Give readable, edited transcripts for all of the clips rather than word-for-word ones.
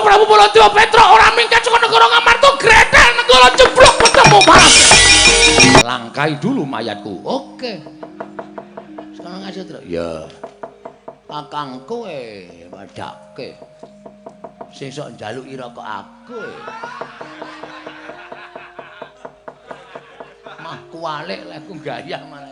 Prabu Baladewa Petruk ora minggat saka negara Ngamarta, gretel negara jeblok ketemu balas. Langkai dulu mayatku. Oke. Sekarang aja terus. Ya. Kakangku padake. Sesuk njaluki rokok aku. Mah kuwalik lek aku gayah malah.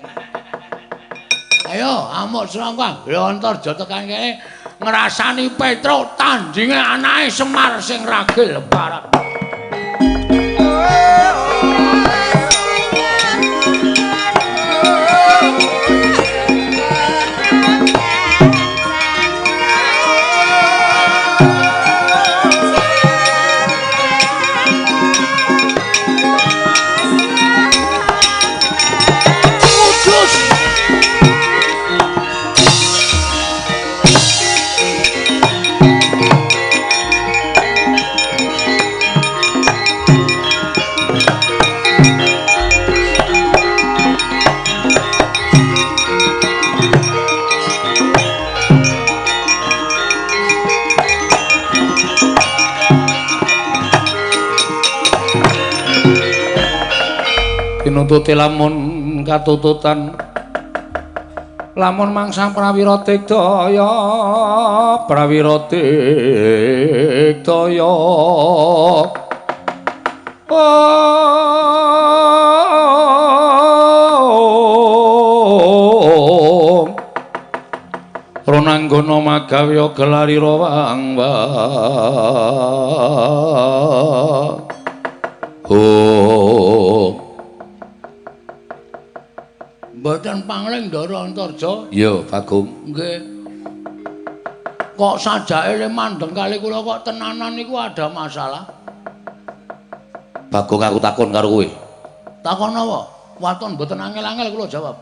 Ayo amuk srangka Brontorjo tekan kene ngrasani Petruk tandinge anake Semar sing ragil barat. Pinututi lamun katututan lamun mangsa prawira digdaya prawira digdaya Ronanggana magawe gelarira wang oh. Mboten pangling Ndara Antarja. Iya, Bagong. Nggih. Kok sajake le mandeng kali kula kok tenanan niku ada masalah? Bagong aku takon karo kowe. Takon apa? Waton mboten angel-angel kula jawab.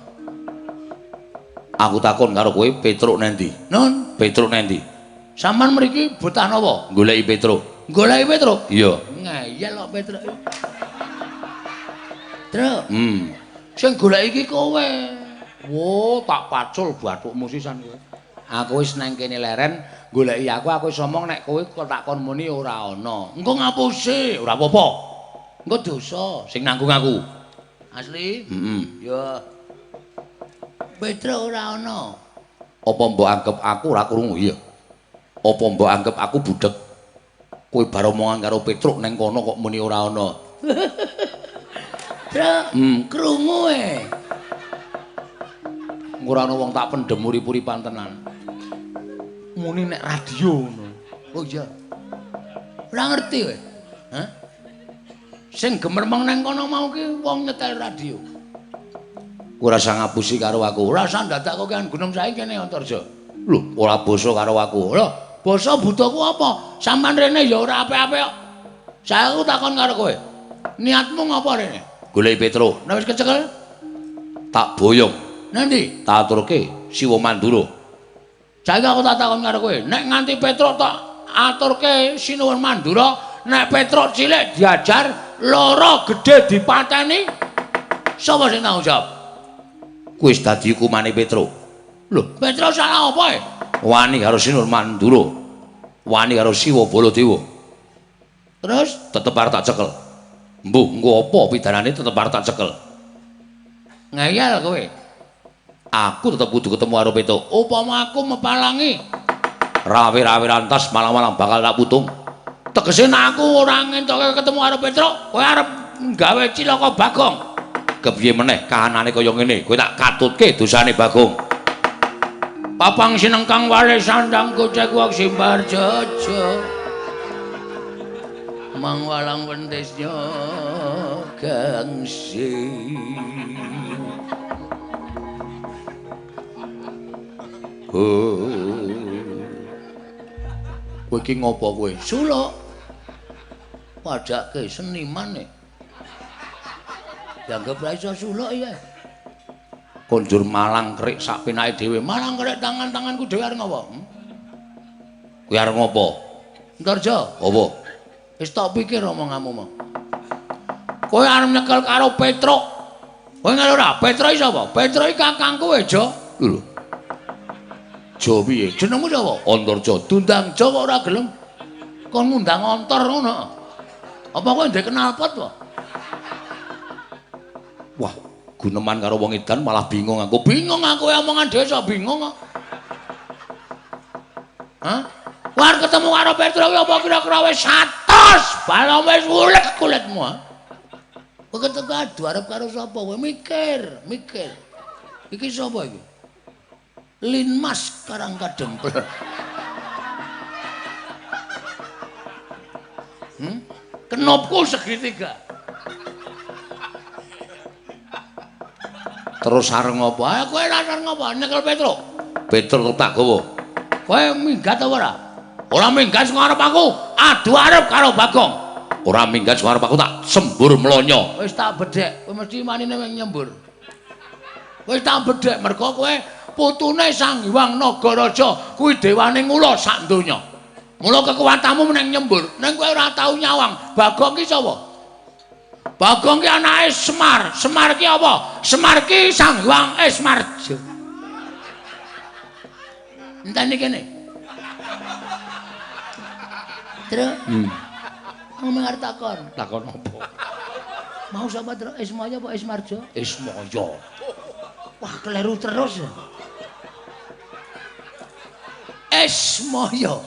Aku takon karo kowe, Petruk nendi? Nun, Petruk nendi? Sampeyan mriki betah napa? Goleki Petruk. Goleki Petruk? Iya. Ngeyel kok Petruk. Truk. Sing golek iki kowe. Wo, tak pacul bathukmu sisan kowe. Aku wis nang kene leren goleki aku wis omong nek kowe kok tak kon muni ora ana. Engko ngapusi, ora apa-apa. Engko dosa sing nanggung aku. Asli? Heeh. Ya. Petruk ora ana. Apa mbok anggap aku ora krungu? Iya. Apa mbok anggap aku budhek? Kowe bar omongan karo Petruk nang kono kok muni ora ana. Truk, krungu e. Ora ana wong tak pendhem urip-uripan tenan. Muni nek radio ngono. Oh iya. Ora ngerti kowe. Hah? Sing gemermeng nang kono mau ki wong nyetel radio. Ora usah ngapusi karo aku. Ora usah ndadak kok kan gunung saiki kene Antarja. Lho, ora basa karo aku. Lho, basa butuhku apa? Sampeyan rene ya ora apik-apik kok. Saya aku takon karo kowe. Niatmu ngapa rene? Goleki Petruk. Nek wis kecekel tak boyong. Nanti tak aturke Siwa Mandura. Saiki aku tak takon karo kowe, nek nganti Petruk tak aturke Sinuwun Mandura, nek Petruk cilik diajar, loro gedhe dipateni, sapa sing tanggung jawab? Kuwi wis dadi hukumane Petruk. Lho, Petruk salah apa e? Wani karo Sinuwun Mandura. Wani karo Siwa Baladewa. Terus tetep arep tak cekel. Mbuh, engko apa pidanane tetep arep tak cekel. Ngeyel kowe. Aku tetep kudu ketemu karo Petruk. Upama aku mepalangi rawe-rawe rantas malang-malang bakal tak putung. Tegese nek aku ora ngentoke ketemu karo Petruk, kowe arep gawe cilaka Bagong. Kepiye meneh kahanane kaya ngene, kowe tak katutke dosane Bagong. Papang sinengkang wale sandang gocek wong simbar jojo. Mang walang wentisnya gangsi. Kowe iki ngopo kowe? Suluk. Padake seniman e. Dianggep ra iso suluk ya. Konjur malang kerik sak penake dhewe. Malang kerik tangan-tanganku dhewe arep ngopo? Kowe arep ngopo? Antarja. Apa? Wis tak pikir omonganmu mau. Kowe arep nyekel karo Petruk. Kowe ngerti ora? Petruk iki sapa? Petruk iki kakangku e, Jo. Lho. Jo piye? Jenengmu sapa? Antarja. Dundang Jo kok ora gelem. Kon ngundang ngontor ngono. Apa kowe ndek knalpot to? Wah, guneman karo wong edan malah bingung aku. Bingung aku omongan desa bingung kok. Hah? War ketemu karo Petro ki apa kira-kira wis 100, balong wis ulet kulitmu. Kowe ketemu adu arep karo sapa kowe mikir, mikir. Iki sapa iki? Linmas Karang Kadempel. Kenopku segitiga. Terus arep ngopo? Ah kowe ora arep ngopo? Nyekel Petro. Petro tak gawa. Kowe minggat apa ora? Ora minggat sing arep aku, adu arep karo Bagong. Ora minggat sing arep aku tak sembur mlonyo. Wis tak bedhek, kowe mesti manine nyembur. Wis tak bedhek mergo kowe putune Sang Hyang Nagaraja, kuwi dewane ngula sak donya. Mula kekuatanmu meneng nyembur, ning kowe ora tau nyawang. Bagong ki sapa? Bagong ki anake Semar. Semar ki apa? Semar ki Sang Hyang Esmarja. Enteni kene. Tru. Aku arep takon. Takon apa? Mau sapa, Tru? Ismaya apa Ismarja? Ismaya. Wah, keliru terus. Ismaya.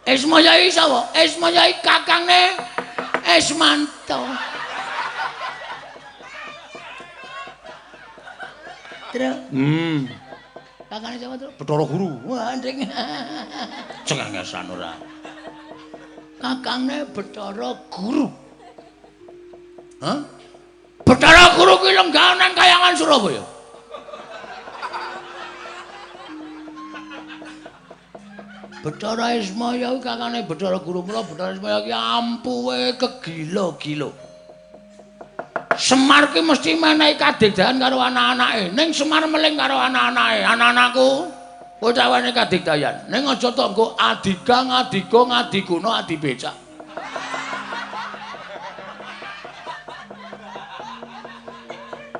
Ismaya iki sapa? Ismaya iki kakangne Ismanto. Tru. Kakane sapa, Tru? Bathara Guru. Wah, nding. Cengengesan ora. Kakangne Bathara Guru. Hah? Bathara Guru ki lenggah nang kayangan Surabaya. Bathara Ismaya kuwi kakane Bathara Guru, mula Bathara Ismaya ki ampuhe kegila-gila. Semar ki mesti menehi kadigdayan karo anak-anake. Ning Semar meling karo anak-anake. Anak-anakku, kowe cawane kadigdayan. Ning aja tok nggo adigang, adigung, adiguna, adibecak.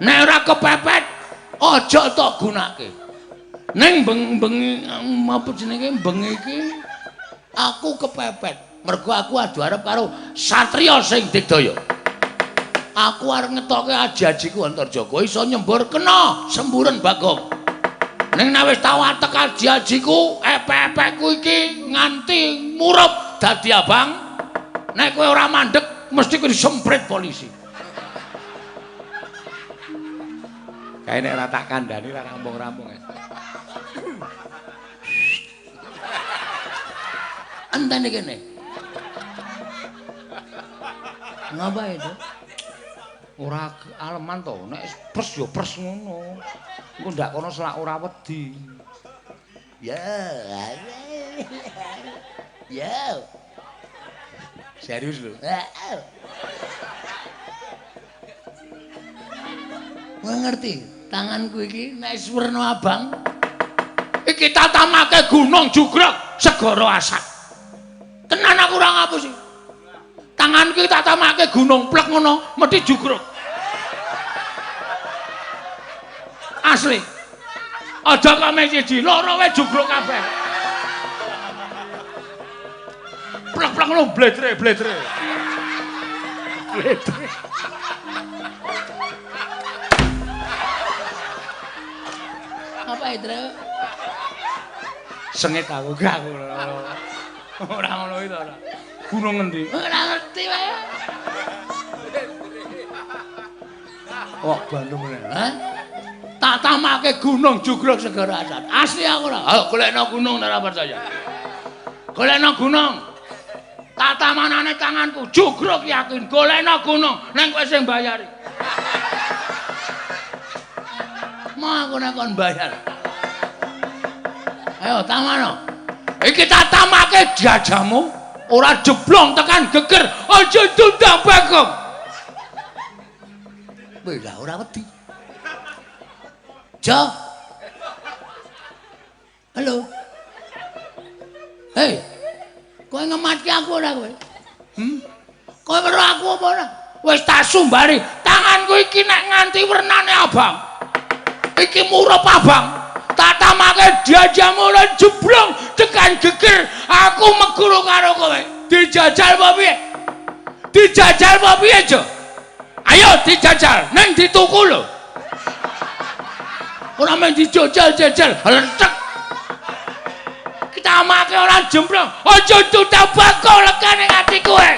Nek ora kepepet, aja tok gunake. Ning bengi apa jenenge bengi iki aku kepepet. Mergo aku adu arep karo satriya sing digdaya. Aku arep ngetoke aji-ajiku Antarjaka iso nyembur kena semburen Bagong. Ning nek wis tau atek aji-ajiku, epek-epekku iki nganti murup dadi abang. Nek kowe ora mandeg mesti kowe disemprit polisi. Kae nek ora tak kandhani ora rampung-rampung. Entene kene. Ngapa itu? Ora aleman to, nek pres ya pres ngono. Engko ndak kono selak ora wedi. Ya. Ya. Serius lho. Kowe ngerti, tanganku iki nek wis werna abang iki tatamake gunung jugrek segara asat. Tenan aku ora ngapusi. Tanganku iki tatamake gunung plek ngono, mesti jugrek. Asli. Aja kok mung siji, loro wae jugruk kabeh. Plek-plek ngono bledre-bledre. Bledre. Apa itu? Sengit aku gak aku. Ora ngono iki to ora. Gunung ngendi? Ora ngerti wae. Kok Bandung meneh. Hah? Tak tamake gunung jugruk segara asat. Asli aku ora. Ayo golekno gunung ora percaya. Golekno gunung. Tak tamanane tanganku jugruk yakin golekno gunung nang kowe sing bayari. Mau aku nek kon bayar. Ayo tamano. Iki tak tamake jajamu ora jeblong tekan geger aja tundang Bagong. Weh lah ora wedi. Jo. Halo. Hei. Kowe ngematke aku ora kowe? Kowe weruh aku apa ora? Wis tak sumbari, tanganku iki nek nganti wernane abang. Iki murup abang. Tak tamake jajamu ora jeblong tekan Tekan geger aku meguru karo kowe. Dijajal apa piye? Dijajal apa piye, Jo? Ayo dijajal, neng dituku lho. Ora men dijajal-jajal, hlentek. Kita make ora jembrong. Aja tutabako lekane ati kowe.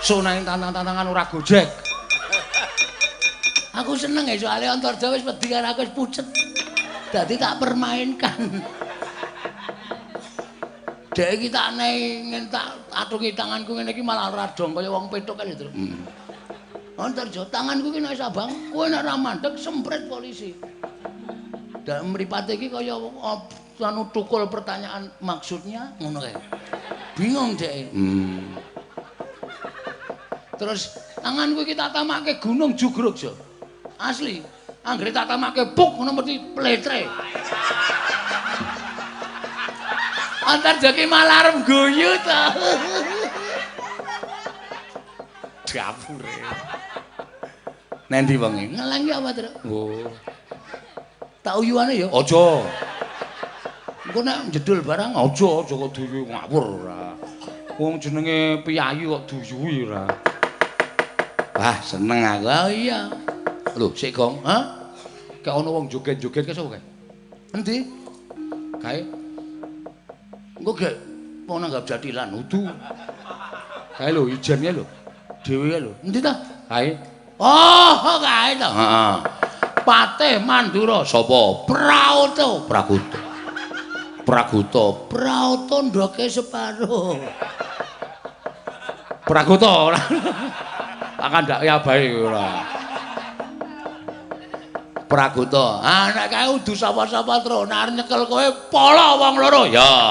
Sok nang tantang-tantangan ora gojek. Aku seneng ya soalnya Antarja wis wedi karo aku wis pucet. Dadi tak permainkan. Dek iki tak neng tak atungi tanganku ngene iki malah ora dong kaya wong petuk kan itu. Antarja tanganku iki nek abang, kowe nek ora mandeg sempret polisi. Dan mripate iki kaya anu tukul pertanyaan maksudnya ngono kae. Bingung dek. Terus tanganku iki tak tamake gunung Jugruk, Jo. Asli. Anggere tak tamake puk ngono mesti pletre. Antarja ki malah arep guyu ta. Dapure. Nendi wonge? Ngeleng ki apa, Truk? Oh. Tak uyuane ya? Aja. Engko nek jedul barang aja, aja kok duyu ngawur ora. Wong jenenge piyayi kok duyuhi ora. Wah, seneng aku. Oh iya. Lho, sik Gong. Hah? Kayak ana wong joget-joget kae sapa kae? Endi? Kae. Engko gek wong nanggap jathilan udu. Kae lho ijen kae lho. Dhewe kae lho. Endi ta? Kae. Oh, kae ta. Heeh. Patih Mandura sapa? Praoto. Pragoto. Pragoto. Praoto ndoke separo. Pragoto ora. Tak kandhake abahe ora. Pragoto. Ah nek kae udu sapa-sapa tru, nek arep nyekel kowe polo wong loro. Ya.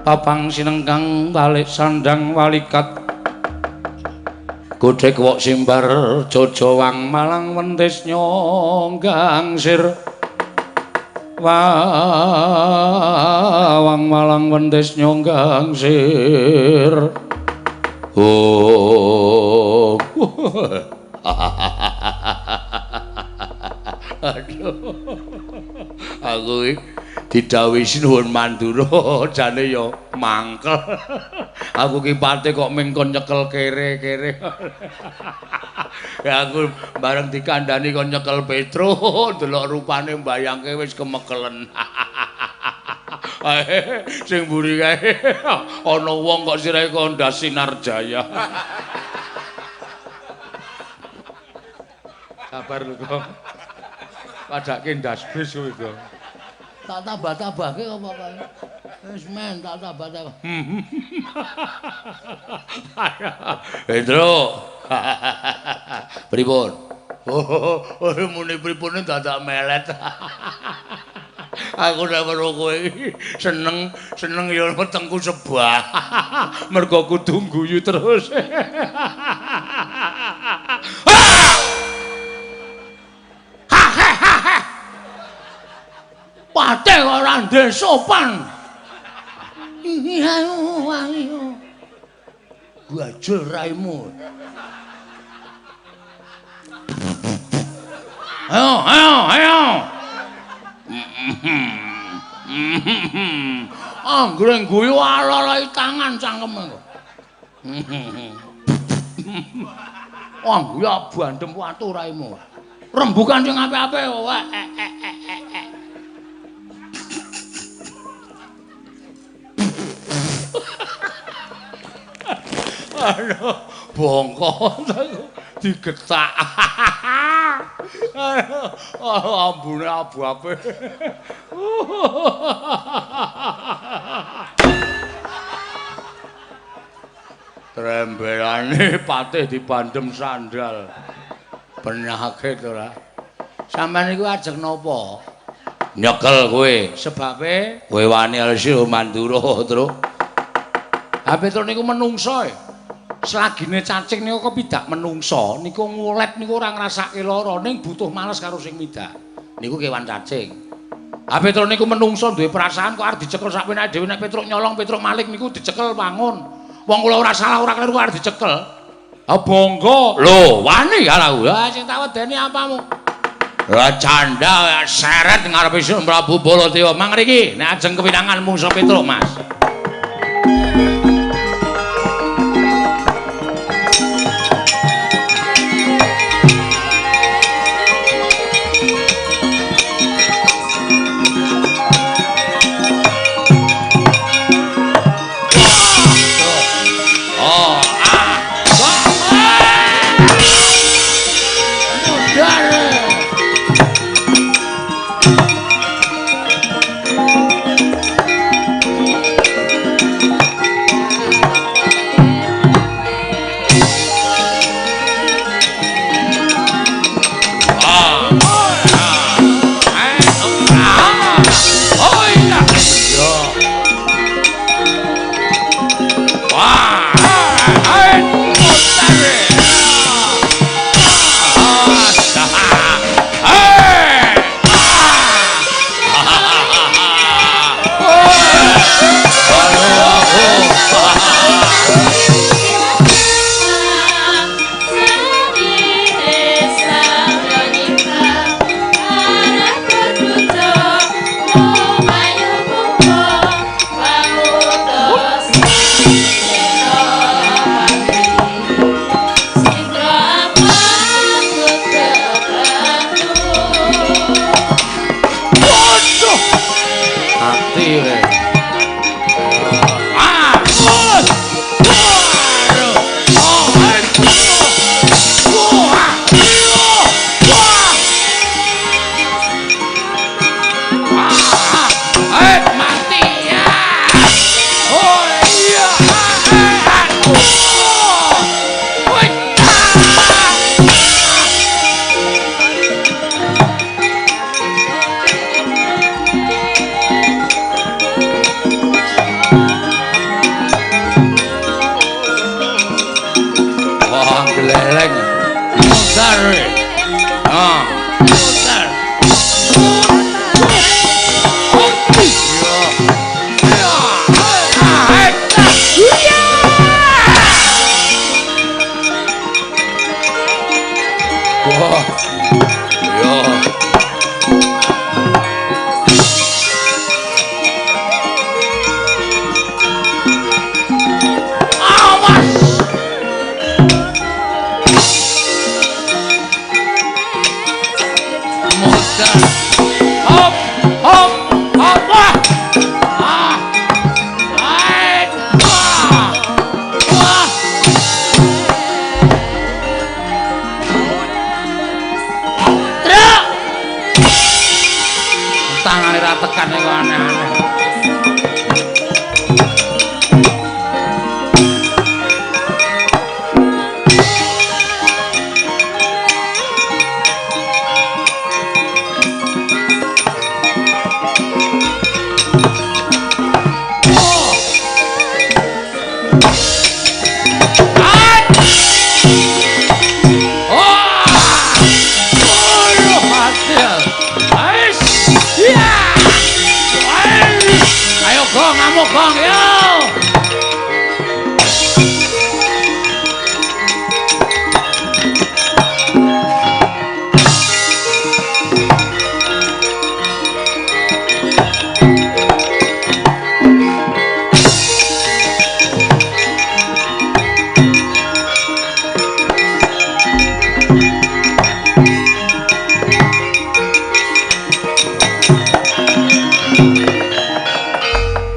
Papang sinengkang balik sandang walikat godhek wok simbar jojowang malang wentis nyonggang sir wawang malang wentis nyonggang sir. Oh. Aduh. Aku iki didhawuhi Sinuwun Mandura jane ya mangkel. Aku ki pate kok ming kon nyekel kere-kere. Ya aku bareng dikandhani kon nyekel Petro, delok rupane mbayangke wis kemekelen. Sing mburi kae ana wong kok sirahe kandha Sinar Jaya. Sabar lho kok. Padake ndas bis kowe kok. Tak tambah-tambahke apa kae? Wis men tak tambah-tambah. Hendro. Pripun? Oh, muni pripune dadak melet. Aku nek weruh kowe iki seneng, seneng ya wetengku sebah. Mergo kudu guyu terus. Patih ora ndek sopan. Gajul raimu. Ayo, ayo, ayo. Anggere guyu aloloi tangan cangkeme kok. Wah, guyu bandem watu raimu. Rembukan sing apik-apik. Wah, Aduh, bongko digetak. Aduh, ambune abu-abe. Trembelane patih dibandem sandal. Penyakit ora. Sampeyan niku ajeng napa? Nyekel kowe. Sebabe kowe wani alsi Mandura, Truk. Ha Petruk niku menungso e. Selagine cacing niku kepidak menungso niku ngulet niku ora ngrasake lara ning butuh males karo sing midak. Niku kewan cacing. Ha Petruk niku menungso duwe perasaan kok arep dicekel sak penake dhewe nek Petruk nyolong, Petruk maling niku dicekel wangun. Wong kula ora salah ora kleru arep dicekel. Ha bangga. Lho, wani ya aku. Ha sing tak wedeni apamu? Lah canda seret ngarepe Sun Prabu Baladewa. Mang riki nek ajeng kepinangan mungsa Petruk, Mas.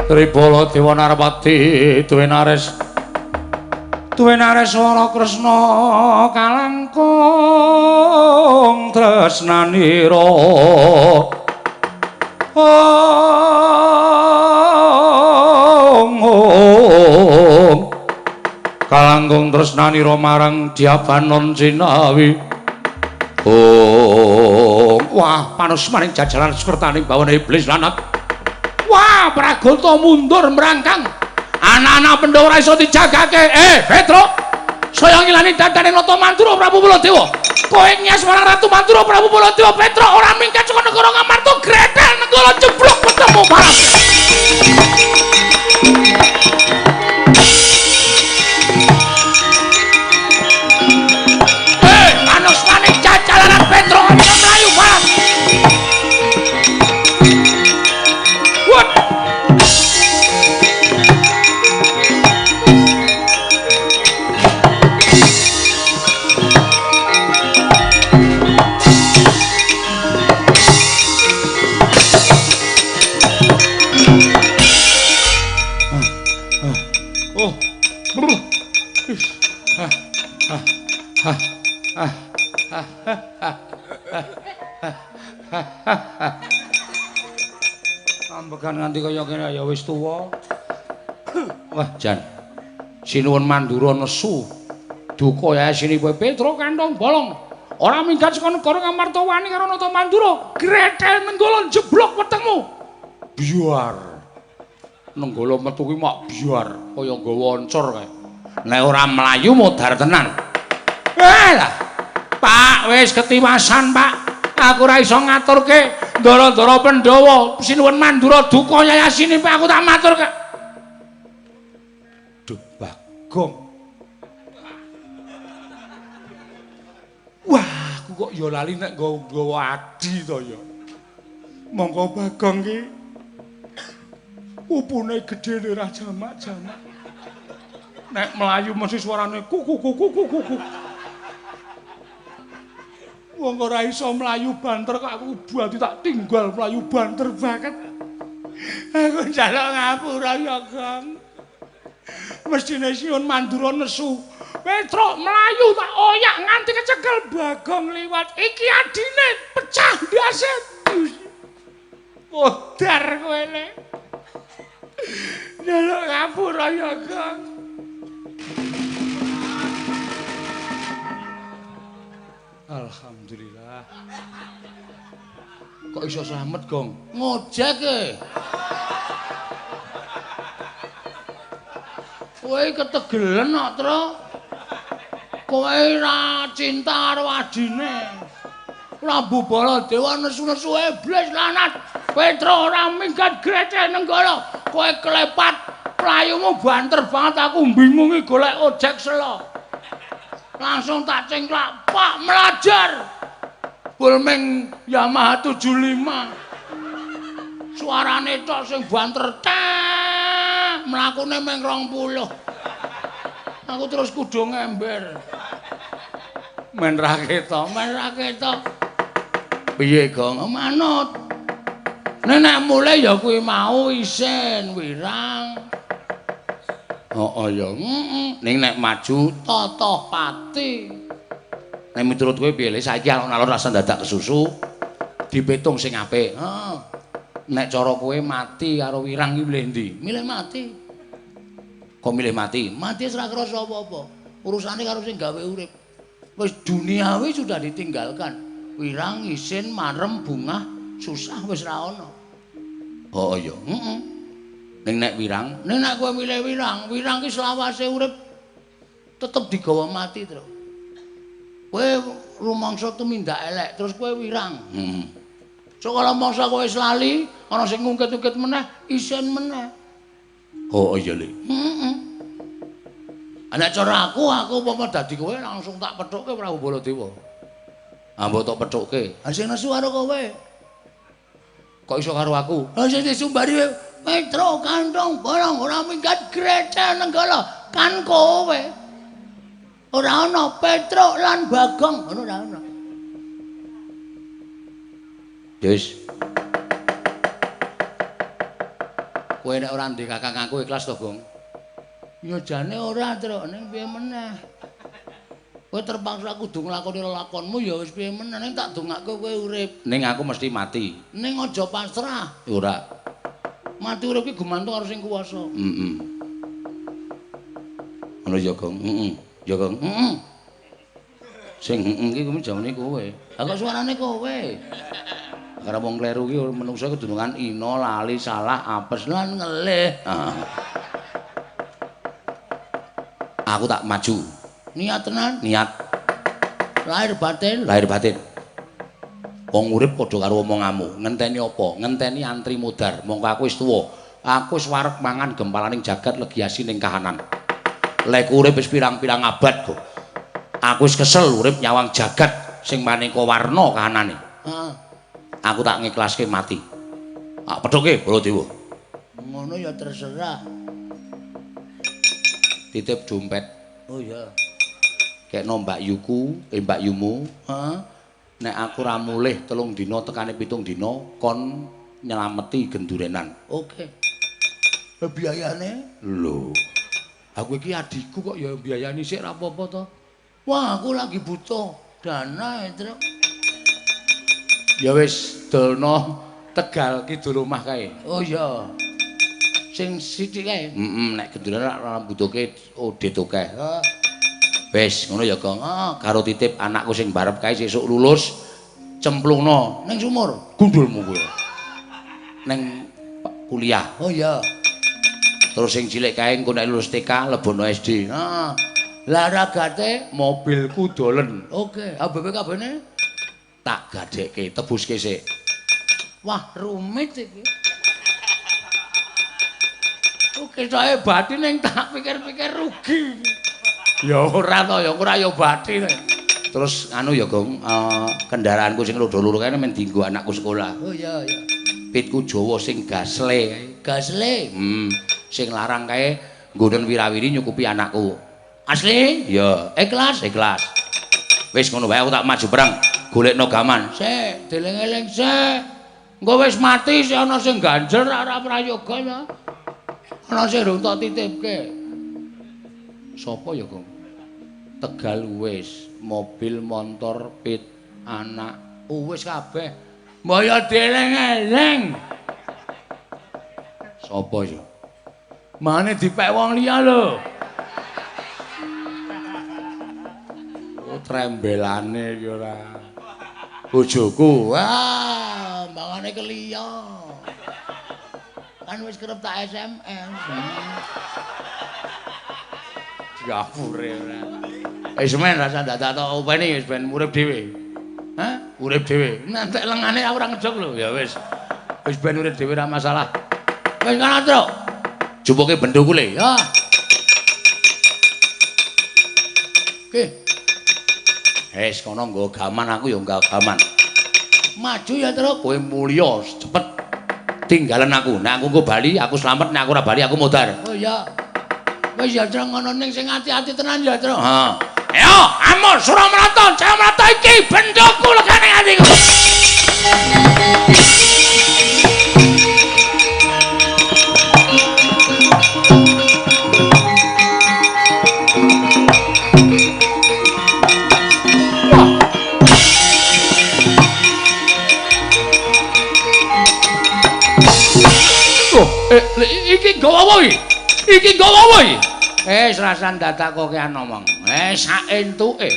Tribala Dewa Narpati duwe nares. Duwe nares swara Kresna kalangkung tresnanira. Ong kalangkung tresnanira marang Dyabanon Cinawi. Oh, wah panusmaning jajaran sekertaning bawana iblis lanat. Wah, Pragota mundur merangkang. Anak-anak Pandhawa ora iso dijagake. Petruk, saya ngilani dandane Nata Mandura Prabu Baladewa. Kowe nyas marang Ratu Mandura Prabu Baladewa. Petruk ora minggat saka negara Ngamarta, gretel nenggala jeblok ketemu balas. Manusmane jajalanan Petruk aja mlayu balas. What? Oh. Ambegan nganti kaya kene ya wis tuwa. Wah, jan. Sinuwun Mandura nesu. Duka yasine Petruk kantong bolong. Ora minggat saka negara Ngamarta wani karo Nata Mandura. Gretel nenggala jeblok wetengmu. Biar. Nenggala metu kuwi mak biar kaya nggawa oncor kae. Nek ora mlayu modar tenan. Lah. Pak, wis ketiwasan, Pak. Aku ora iso ngaturke ndara-ndara Pandhawa. Sinuwun Mandura duka yayasine, Pak, aku tak maturke. Duh, Bagong. Wah, aku kok ya lali nek nggawa adi to ya. Monggo Bagong ki pupune gedhe ora jamak-jamak. Nek mlayu mesti suarane kuku kuku kuku kuku. Wong ora iso mlayu banter kok aku buati tak tinggal mlayu banter banget. Aku njaluk ngapura ya, Gong. Mestine Sinuwun Mandura nesu. Petruk mlayu tak oyak nganti kecekel Bagong liwat. Iki adine pecah ndase. Modar kowe le. Njaluk ngapura ya, Gong. Alhamdulillah. Kok iso slamet, Gong? Ngojek e. Kowe ketegelen kok, Truk. Kowe ora cinta karo adine. Prabu Baladewa nesu-nesu iblis lanat. Petruk ora minggat greceh nenggala. Kowe klepat playumu banter banget aku bingungi golek ojek selo. Langsung tak cengklak, Pak melajar. Bulming Yamaha 75. Suarane tok sing banter teh, mlakune meng 20. Aku terus kudu ngember. Men ra ketok, men ra ketok. Piye, Gong? Manut. Nek mulai ya kuwi mau isin wirang. Heeh ya, heeh. Ning nek maju totoh pati. Nek miturut kowe piye le saiki alon-alon rasa dadak kesusu dipitung sing apik. Heeh. Nek cara kowe mati karo wirang iki milih ndi? Milih mati. Kok milih mati? Mati wis ora krasa apa-apa. Urusane karo sing gawe urip. Wis duniawi sudah ditinggalkan. Wirang, isin, marem, bungah, susah wis ra ono. Heeh ya, heeh. Ning nek wirang, ning nek kowe milih wirang, wirang ki selawase urip tetep digawa mati, Tru. Kowe rumangsa tumindak elek, terus kowe wirang. Heeh. Sok kala mangsa kowe wis lali, ana sing ngungkit-ungkit meneh, isin meneh. Oh iya le. Heeh. Nek cara aku, aku umpama dadi kowe langsung tak pethukke Prabu Baladewa. Ah mbok tok pethukke. Ha sing nesu karo kowe. Kok iso karo aku? Ha sing disumbari Petruk kantong bolong ora minggat grecel nenggala kan kowe. Ora ana Petruk lan Bagong, ngono ora ana. Wis. Kowe nek ora ndek kakang aku ikhlas to, Gong? Ya jane ora, Truk, ning piye meneh. Kowe terpaksa kudu nglakoni lelakonmu ya wis piye meneh, ning tak dongake kowe urip. Ning aku mesti mati. Ning aja pasrah. Ora. Mati urip ki gumantung karo sing kuwasa. Heeh. Ngono ya, Gong. Heeh. Ya, Gong. Heeh. Sing heeh ki kuwi jamane kowe. Lah kok suarane kowe? Karena wong kleru ki menungso kedunungan ina, lali, salah, apes lan ngelih. Aku tak maju. Niat tenan? Niat. Lahir batin? Lahir batin. Wong urip padha karo omonganmu. Ngenteni apa? Ngenteni antri modar. Mongko aku wis tuwa. Aku wis wareg mangan gempalaning jagat legi asining kahanan. Lek urip wis pirang-pirang abad kok. Aku wis kesel urip nyawang jagat sing maneka warna kahanane. Heeh. Aku tak ngiklaske mati. Tak pedhoke Baladewa. Ngono ya terserah. Titip dompet. Oh iya. Kekno Mbak Yuku, Mbak Yumu. Heeh. Nek aku ra mulih 3 dina tekane 7 dina kon nyelameti gendurenan. Oke. Biayane? Lho. Aku iki adikku kok ya biayani sik ra apa-apa to. Wah, aku lagi butuh dana, Truk. Ya wis dolno Tegal kidul omah kae. Oh iya. Sing sithik kae. Heeh, nek genduren ora mbutuhke odit akeh. Heeh. Wis ngono ya, Gong. Heeh, karo titip anakku sing barep kae sesuk lulus cemplungno ning sumur. Gundulmu kowe. Ning kuliah. Oh iya. Terus sing cilik kae engko nek lulus TK lebono SD. Heeh. Lah ragate mobilku dolen. Oke, ABBKB-ne tak gadekke, tebuske sik. Wah, rumit iki. Oke, saya batin ning tak pikir-pikir rugi. Ya ora to, ya ora ya bathi. Terus anu ya, Gong, kendaraanku sing roda loro kae men dienggo anakku sekolah. Oh iya iya. Pitku Jawa sing gasle kae. Gasle? Sing larang kae nggonen wirawiri nyukupi anakku. Asli? Ya, ikhlas, ikhlas. Wis ngono wae aku tak maju perang golekno gaman. Sik, dieling-eling sik. Engko wis mati sik ana sing ganjel ora prayoga ya. Ana sing rung tak titipke. Sopo ya, Gong? Tegal wis, mobil, motor, pit, anak, wis kabeh. Mbok ya dieling-eling. Sopo ya? Mane dipek wong liya lho. Oh, trembelane iki ora. Bojoku. Wah, mangane keliya. Kan wis kerep tak SMS. Diapure ora. Wis men rasa dadak tok openi wis ben urip dhewe. Hah? Urip dhewe. Nantek lengane aku ora ngejok lho. Ya wis. Wis ben urip dhewe ora masalah. Wis kana, Truk. Jupuke bendhoku le. Ya. Oke. Wis kono nggo gaman aku ya nggo gaman. Maju ya, Truk. Kowe mulya cepet tinggalen aku. Nek aku nggo bali aku slamet, nek aku ora bali aku modar. Oh iya. Wis ya, Truk, ngono ning sing ati-ati tenan ya, Truk. Heeh. Ayo, amur Suramrata, Jayamrata iki bendhoku legane atiku. Iki nggawa apa iki? Iki nggawa apa iki? Rasan dadak kokean ngomong. Sak entuke.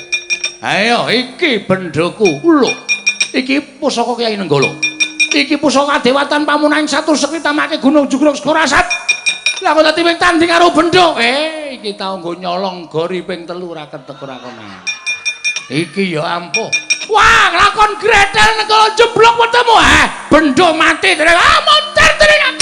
Ayo iki bendhoku. Lho. Iki pusaka Kyai Nenggala. Iki pusaka Dewatan Pamunan satu sekti tamake Gunung Jugruk Sekorasat. Lah kok dadi tanding karo bendho. Iki tau nggo nyolong gori ping 3 ora ketek ora kono. Iki ya ampuh. Wah, lakon gretel Nenggala jeblok wetemu. Bendho mati terus. Ah, moncer dening aku.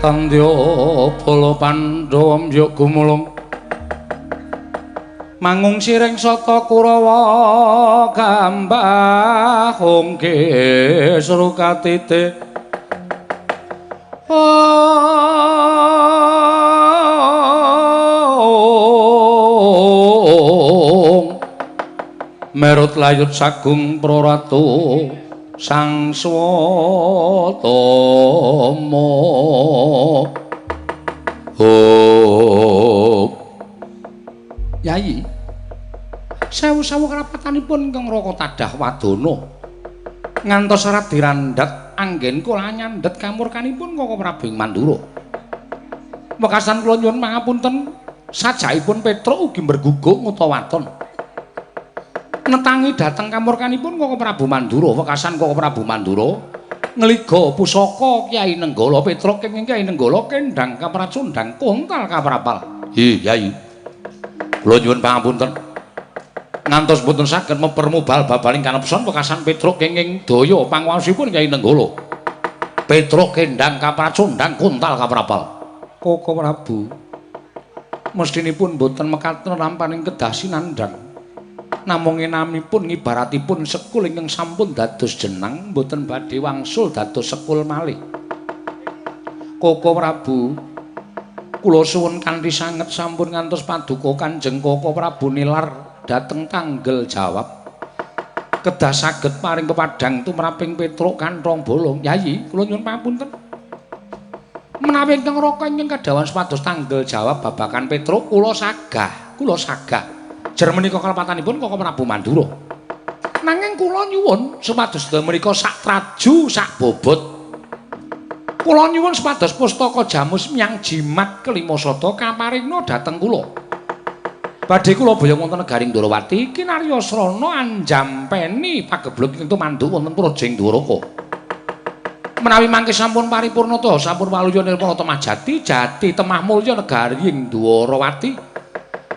Tandya bala Pandhawa mbyuk gumulung mangung siring sata Kurawa gambah ongke srukatite merut layut sagung praratu sang swatama. Oh Yai, sewu-sewu kerapatanipun ingkang Raka tadah wadana ngantos serat dirandhat anggen kula nyandhet kamurkanipun Kaka Prabu ing Mandura. Wekasan kula nyuwun pangapunten, sajakipun Petruk ugi mberguguk nguta waton. Netangi dhateng kamurkanipun Kaka Prabu Mandura. Wekasan Kaka Prabu Mandura ngliga pusaka Kyai Nenggala Petruk kenging Kyai Nenggala kendhang kapracundhang kontal kaprapal. Hi Yai, kula nyuwun pangapunten ngantos boten saged mepermu bal babaling kanepson wekasan Petruk kenging daya panguwasipun Kyai Nenggala Petruk kendhang kapracundhang kontal kaprapal. Kaka Prabu mestinipun boten mekaten rampaning kedah sinandhang. Namung enamipun ngibaratipun sekul ingkang sampun dados jenang boten badhe wangsul dados sekul malih. Kaka Prabu, kula suwun kanthi sanget sampun ngantos paduka Kanjeng Kaka Prabu nilar dhateng tanggel jawab. Kedah saged paring pepadhang tumraping Petruk kanthong bolong. Yayi, kula nyuwun pangapunten. Menawi ingkang Raka ingkang kadhawan supados tanggel jawab babagan Petruk, kula sagah, kula sagah. Jer menika kalepatanipun Kaka Prabu Mandura. Nanging kula nyuwun supados sedaya menika sak traju sak bobot. Kula nyuwun supados pustaka jamus miyang jimat kelima sata kaparingna dhateng kula. Badhe kula boyong wonten negaring Ndorowati kinarya srana anjampeni pageblug ing tumanduk wonten Prajing Dwaraka. Menawi mangke sampun paripurna taha sampun waluya nirmala temah jati jati temah mulya negaring Dwarawati.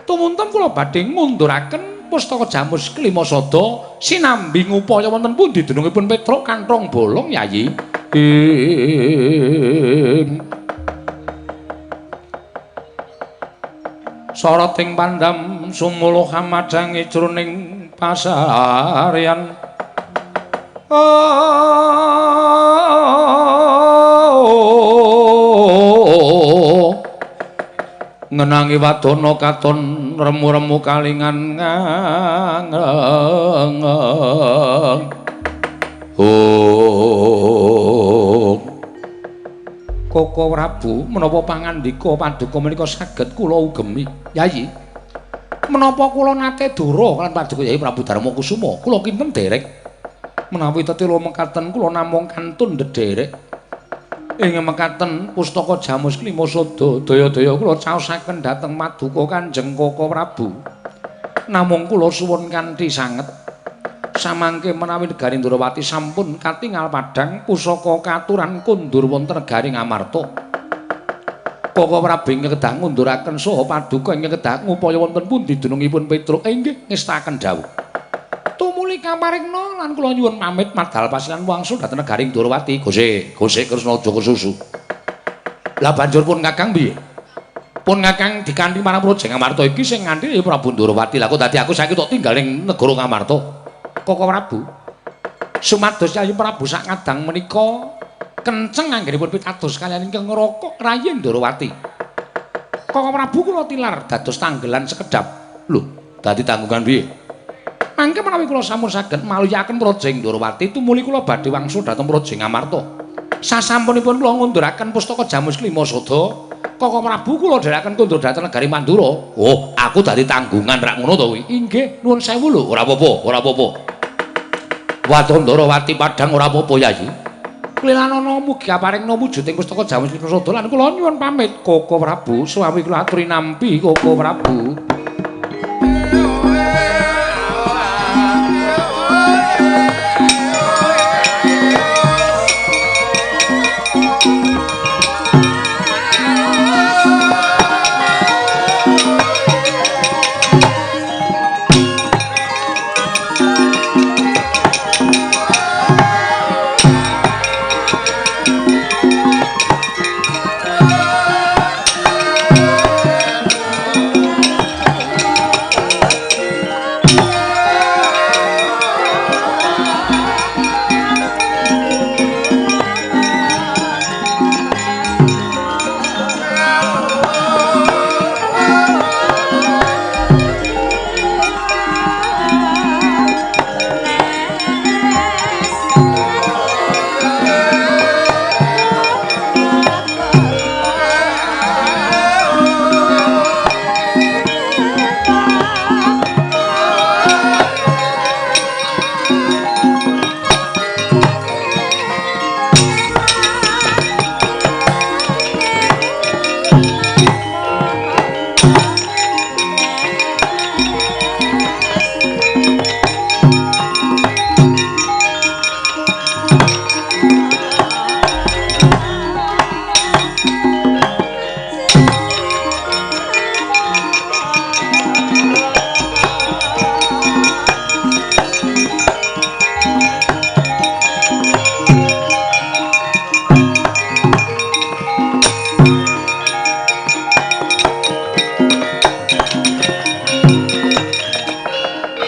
Tumunten kula badhe ngunduraken pustaka jamus kelima sada sinambi ngupaya wonten pundi dunungipun Petruk kanthong bolong Yayi. Ing soroting pandam sumuluh hamadhangi jroning pasaryan. Ngenangi wadana katon remu-remu kalingan ngangreng. Oh Kaka Prabu, menapa pangandika paduka menika saged kula ugemi? Yayi, menapa kula nate dura lan paduka Yayi Prabu Darma Kusuma? Kula kinten derek. Menawi tetela mekaten kula namung kantun ndederek. Ing mekaten pustaka jamus klima sada daya-daya kula caosaken dhateng paduka Kanjeng Kaka Prabu. Namung kula suwun kanthi sanget samangke menawi negari Ndrawati sampun katingal padhang pusaka katuran kondur wonten negari Ngamarta. Kaka Prabu ingkang kedah ngunduraken saha paduka ingkang kedah ngupaya wonten pundi dunungipun Petruk. Inggih ngestakaken dawuh. Tumuli kaparingna lan kula nyuwun pamit madal pasilan wangsul dhateng negari Ndrawati. Gose, gose Kresna aja kesusu. Lah banjur pun Kakang piye? Pun Kakang dikanthi marang Praja Ngamarta iki sing nganthi ya Prabu Ndrawati. Lah kok dadi aku saiki tok tinggal ning negara Ngamarta. Kaka Prabu, sumados Yayi Prabu sak ngadang menika kenceng anggenipun pitados kaliyan ingkang ngrokok rayi Ndrawati. Kaka Prabu kula tilar dados tanggelan sekedhap. Lho, dadi tanggungan piye? Mangke menawi kula sampun saged maluyaken Praja Ndrawati tumuli kula badhe wangsul dhateng Praja Ngamarta. Sasampunipun kula ngunduraken pustaka jamus klima sada, Kaka Prabu kula dherekaken kondur dhateng negari Mandura. Oh, aku dadi tanggungan rak ngono to kuwi. Inggih, nuwun sewu lho, ora apa-apa, ora apa-apa. Watondrawati padhang ora apa-apa Yayi. Klilanana mugi aparingna wujuding pustaka jamus klima sada lan kula nyuwun pamit Kaka Prabu, suwawi kula aturi nampi Kaka Prabu.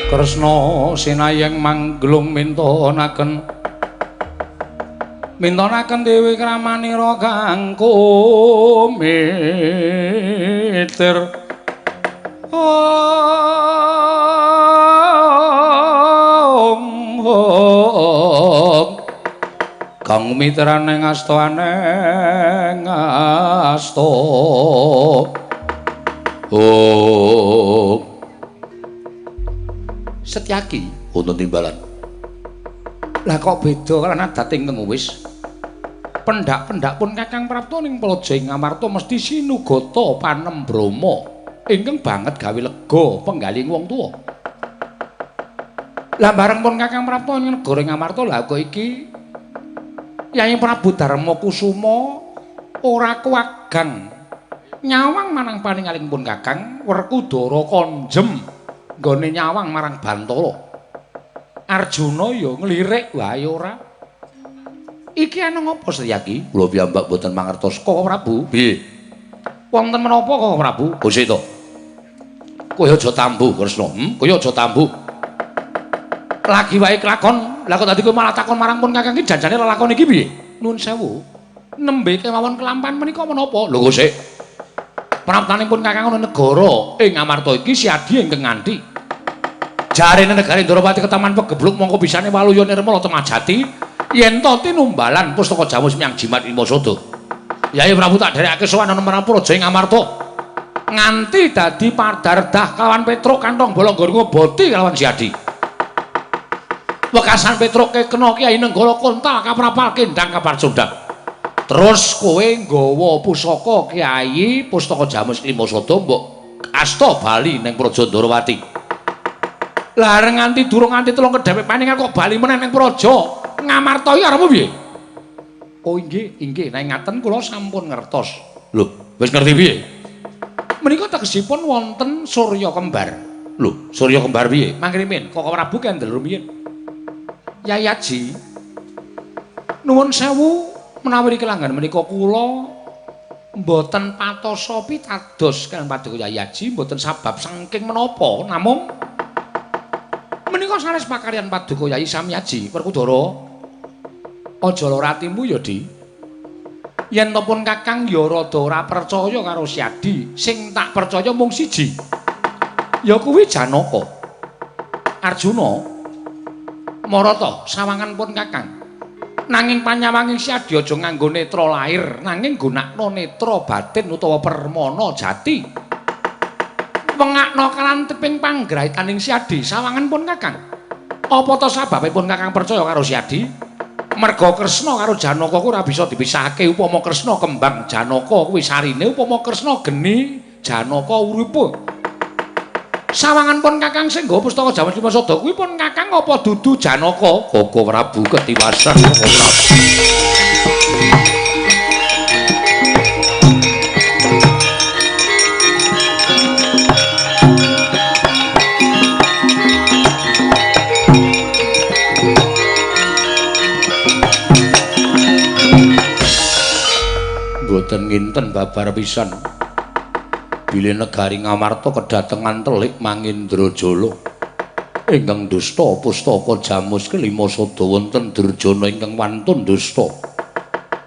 Kresna sinayeng mangglung mintonaken mintonaken dewi kramanira kang kumitir. Om om kang mitrane asta aneng asta. Om Setyaki wonten timbalan. Lah kok beda lan adat ingkang wis pendak-pendak pun Kakang Prapta ning Praja ing Ngamarta mesti sinugata panembrama ingkang banget gawe lega penggalih wong tuwa. Lah bareng pun Kakang Prapta ing negara Ngamarta lah kok iki Yai Prabu Darma Kusuma ora kuwagang nyawang marang paningaling pun Kakang Werkudara konjem nggone nyawang marang Bantala. Arjuna ya nglirik wae ora. Iki ana ngapa Setyaki? Kula piyambak mboten mangertos Koko Prabu. Piye? Wonten menapa Koko Prabu? Gusti to. Kowe aja tambuh Kresna. Kowe aja tambuh. Lagi wae kelakon, lah kok dadi kowe malah takon marang pun Kakang iki janjane lelakon iki piye? Nuwun sewu. Nembe kemawon kelampan menika menapa? Lho kok sik. Praptanipun Kakang ana negara ing Ngamarta iki Siadi ingkang nganti. Jarene negari Ndrawati ketaman pegebluk mongko bisane waluya nirmala temajati yen to tinumbalan pustaka Jamus miyang jimat Imasada. Yai Prabu tak dherekake sowan ana marang Praja ing Ngamarta. Nganti dadi padardah kawan Petruk kantong bolong nggon ngoboti kalawan Siadi. Wekasan Petruk kekena Kyai Nenggala kontal kaprapal kendang kaparcundang. Terus kowe nggawa pusaka Kyai Pustaka Jamus Limasada mbok asta bali ning Praja Ndrawati. Lah areng nganti durung nganti telung kedhepek paningan kok bali meneh ning Praja Ngamarta iki arepmu piye? Oh inggih, inggih, nek ngaten kula sampun ngertos. Lho, wis ngerti piye? Menika tegesipun wonten surya kembar. Lho, surya kembar piye? Mangkrimin, Koko Prabu kendel rumiyin. Yai Aji, nuwun sewu menawi kelanggan menika kula mboten patosa pitados kaliyan paduka Yai Aji mboten sabab saking menapa namung menika sanes pakaryan paduka Yai Samyaji. Werkudara, aja lara atimu ya, Di. Yen to pun Kakang ya rada ora percaya karo Siadi, sing tak percaya mung siji. Ya kuwi Janaka. Arjuna marata sawangan pun Kakang. Nanging panyawanging Siadi aja nganggo netra lair, nanging gunakno netra batin utawa permana jati. Wengakno kalanteping panggraitaning Siadi sawangan pun Kakang. Apa to sababe pun Kakang percaya karo Siadi? Merga Kresna karo Janaka ku ora bisa dipisahake. Upama Kresna kembang Janaka kuwi sarine, upama Kresna geni Janaka uripe. Sawangan pun Kakang sing nggawa pustaka Jamus Limasada kuwi pun Kakang apa dudu Janaka? Koko Prabu ketiwasan Koko Prabu. Mboten nginten babar pisan. Bilih negari Ngamarta kedatengan telik Mangindrajala ingkang dusta pustaka Jamus Kelimasada wonten Durjana ingkang wantun dusta.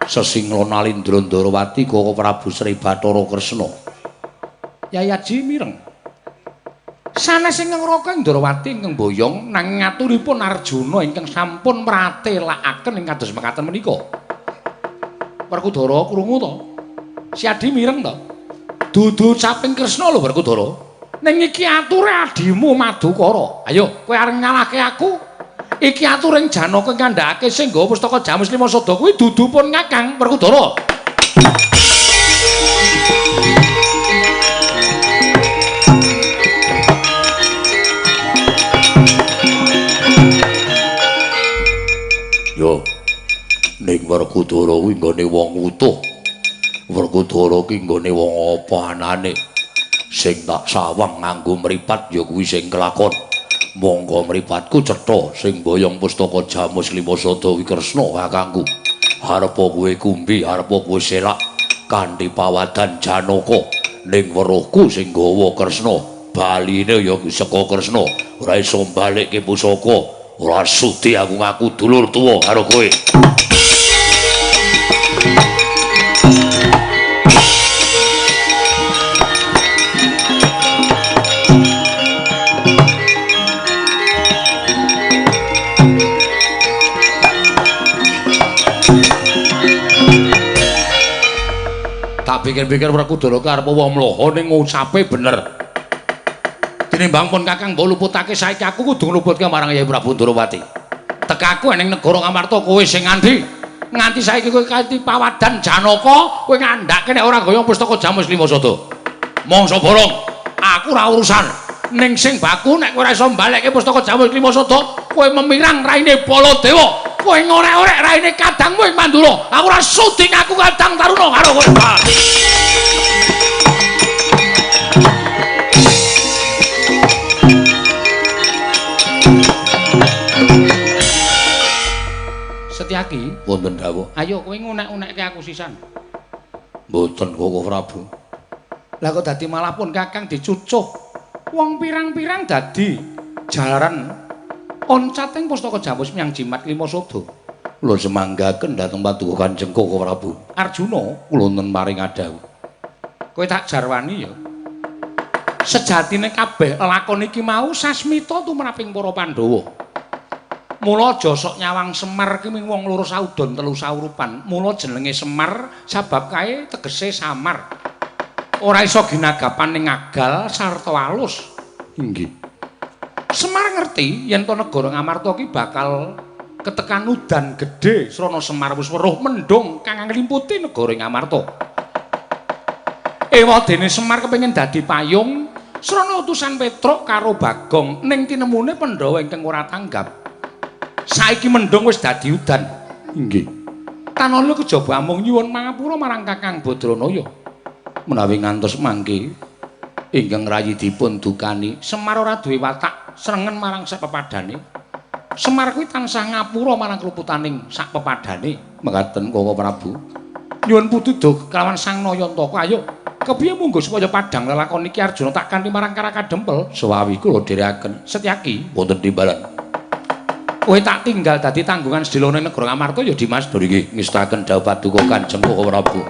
Sesingla Nalindra Ndarawati Koko Prabu Sri Bathara Kresna. Yai Aji mireng. Sanes ingkang raka Ndrawati ingkang boyong nanging ngaturipun Arjuna ingkang sampun mratelakaken ing kados mekaten menika. Werkudara krungu to? Siadi mireng to? Dudu caping Kresna lho Werkudara. Ning iki ature adimu Madukara. Ayo kowe arep nyalahke aku. Iki aturing Janaka ngandhakake sing nggawa pustaka Jamus Limasada kuwi dudu pun Kakang Werkudara. Yo ning Werkudara kuwi nggone wong utuh. Werkudara ki nggone wong apa anane? Sing tak sawang nganggo mripat ya kuwi sing kelakon. Monggo mripatku cetha sing boyong pustaka Jamus Limasada kuwi Kresna kakangku. Arepa kowe kumbi, arepa kowe selak kanthi pawadan Janaka ning weruhku sing gawa Kresna. Baline ya saka Kresna, ora iso balikke pusaka. Ora sudi aku ngaku dulur tuwa karo kowe. Tak pikir-pikir Werkudara ki arep wong mloho ning ngucape bener. Tinimbang pun Kakang mbok luputake saiki aku kudu ngluputke marang Yai Prabu Ndorowati. Tekaku ning negara Ngamarta kowe sing nganti. Nganti saiki kowe kanthi pawadan Janaka, kowe ngandhake nek ora goyong pustaka Jamus Lima Sada. Mongso borong, aku ora urusan. Ning sing baku nek kowe ora iso mbalekke pustaka Jamus Lima Sada, kowe memirang raine Baladewa. Kowe ngorek-orek raine kadangmu ing Mandura. Aku ora sudi ngaku kadang taruna karo kowe. Setyaki, wonten dawuh. Ayo kowe ngunek-unekke aku sisan. Mboten Koko Prabu. Lah kok dadi malah pun Kakang dicucuh. Wong pirang-pirang dadi jalaran oncating pustaka Jamus menyang Jimat Lima Sada. Kula semanggaken dhateng paduka Kanjeng Koko Prabu. Arjuna, kula wonten maring adhawuh. Kowe tak jarwani ya. Sejatine kabeh lelakon iki mau sasmita tumraping para Pandhawa. Mula aja sok nyawang Semar ki ming wong loro saudon telu saurupan. Mula jenenge Semar sabab kae tegese samar. Ora iso ginagapan ning agal sarta alus. Inggih. Semar ngerti yen to negara Ngamarta ki bakal ketekan udan gedhe srana Semar wis weruh mendhung kang nglimputi negara Ngamarta. Ewadene Semar kepengin dadi payung srana utusan Petruk karo Bagong ning tinemune Pandhawa ingkang ora tanggap. Saiki mendhung wis dadi udan. Inggih. Tanala kejaba amung nyuwun pangapura marang Kakang Badranaya. Menawi ngantos mangke ingkang rayi dipun dukani, Semar ora duwe watak srengen marang sak pepadane. Semar kuwi tansah ngapura marang kluputaning sak pepadane. Mekaten Koko Prabu. Nyuwun pituduh kelawan Sang Nayantaka. Ayo, kepiye munggo supaya padhang lelakon iki Arjuna tak kanthi marang Karakadempel? Sewawi kula dherekaken. Setyaki wonten timbalan. Kowe tak tinggal dadi tanggungan sedelone negara Ngamarta ya Dimas. Nggih, ngestaken dawuh paduka Kanjeng Koko Prabu.